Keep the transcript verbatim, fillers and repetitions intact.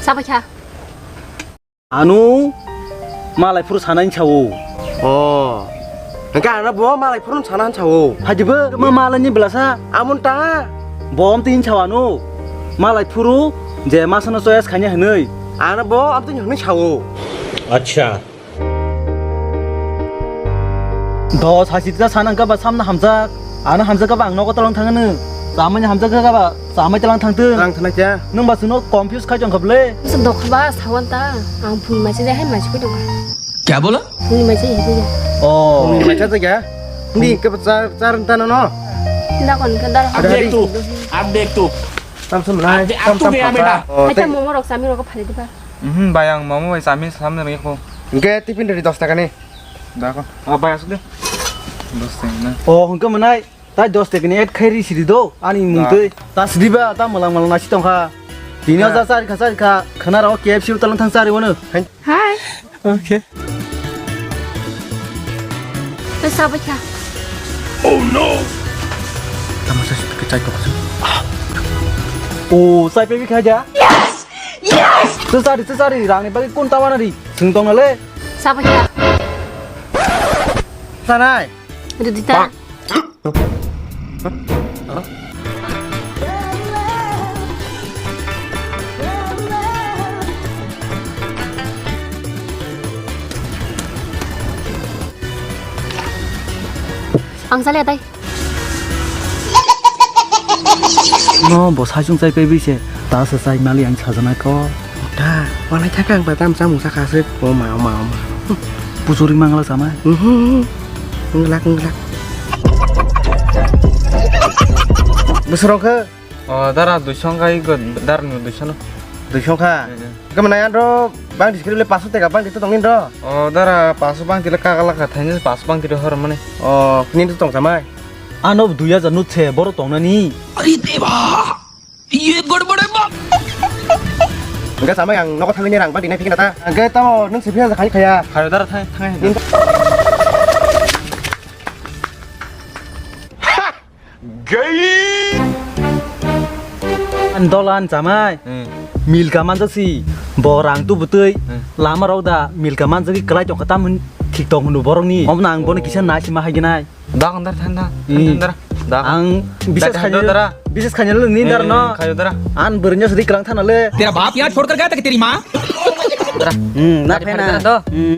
Sabaikha. Ano malai phuru sanani sao. Oh. Hingke ano bo malai phuru sanani sao. Hajibo ma malai ni belasa. Amun ta. Bo amtwi hin sao ano. Malai phuru je masano choice khanya hinui. Ano bo amtwi hinui sao. Acha. Dos hasi ta sana ka ba samna hamjak. Ano hamjak ka ba ang nogo talang thangano. Samani hamjak ka ba. Samai talang thangtwng. Ang thana kya? Nwng ba chwngno confuse khai tongkha bwle? Sa dokha ba sawan ta. Ang phung mai se hai mai se tongkha. Kya bola? Phung mai se hai ya. Oh. Phung mai se ya. Hindi ka ba char char ta no no. Nda kon ka dar. Ab dekh tu. Ab dekh tu. Tam sam nai. Ab de-, ab tam tu sam gaya khata. Beta. Oh, acha te- momo rok sami rok phari diba. Mhm, bayang momo bai sami samne rok ko. Ge tipin dari dos taka ni. Da ko. Ah, bayang sudah. Dos taka na. Oh, hungka manai. Tai dos taka ni add khai ri siri do, ani mung twi. Ta sidi ba, ta malang malang nasi tongkha. Tini ha ja chari kha, chari kha, khana rok K F C talang thang chari wano. Hai. Hai. Okay. Sabaikha. Oh no. Tamo sa sidi ke chai tongkha. Oh, sai pe bi kha ja. Yes! Yes! Chari, chari, rang ni bagi kun tawana ri. Sung tong na le. Sabaikha. Sanai. Rudita. Ang sale atai. No, bo saichung chai paibi se. Ta sa chai mali ang sajana ko. Ta, walai thaka ang patam chamung saka se. O ma, o ma, o ma. Puchuri mangala sama. Mhm. Nglak, nglak. Besarong khe? O, dara duisong kai go, dara no duisong no. Duisong kha? Eh, eh. Kemana ya, bro? Bang diskri le paso tega bang ditu tongin, bro? O, dara paso bang tile kagala ka thaini paso bang tile hor mane. O, kini tu tong samai. Ano dui hajar nut se boro tongnani. Are deba! Ye gadbad hai ba? Enggak sama yang nokot thangini rang bang dinai phikna ta. Enggak tamo nung sepi hajar khai khaya. Khayo dara thang thang. An dolan chamai. Hmm. Milka manjak si. Bo rang tu butui. Hmm. Lama rok da milka manjak ki kelai tong kha tam thik tong hunu borok ni. Om nang bono kisa nai sima hai gnai. Dak andar thang thang. Hmm. Thang andar. Dak. Ang bises khayo dara. Bises khayo ni dar no. Khayo dara. An bernya sedih kelang thana le. Tera baap yahan chhod kar gaya tha ki teri maa? Dara. Hmm, na phena. Dara do. Hmm.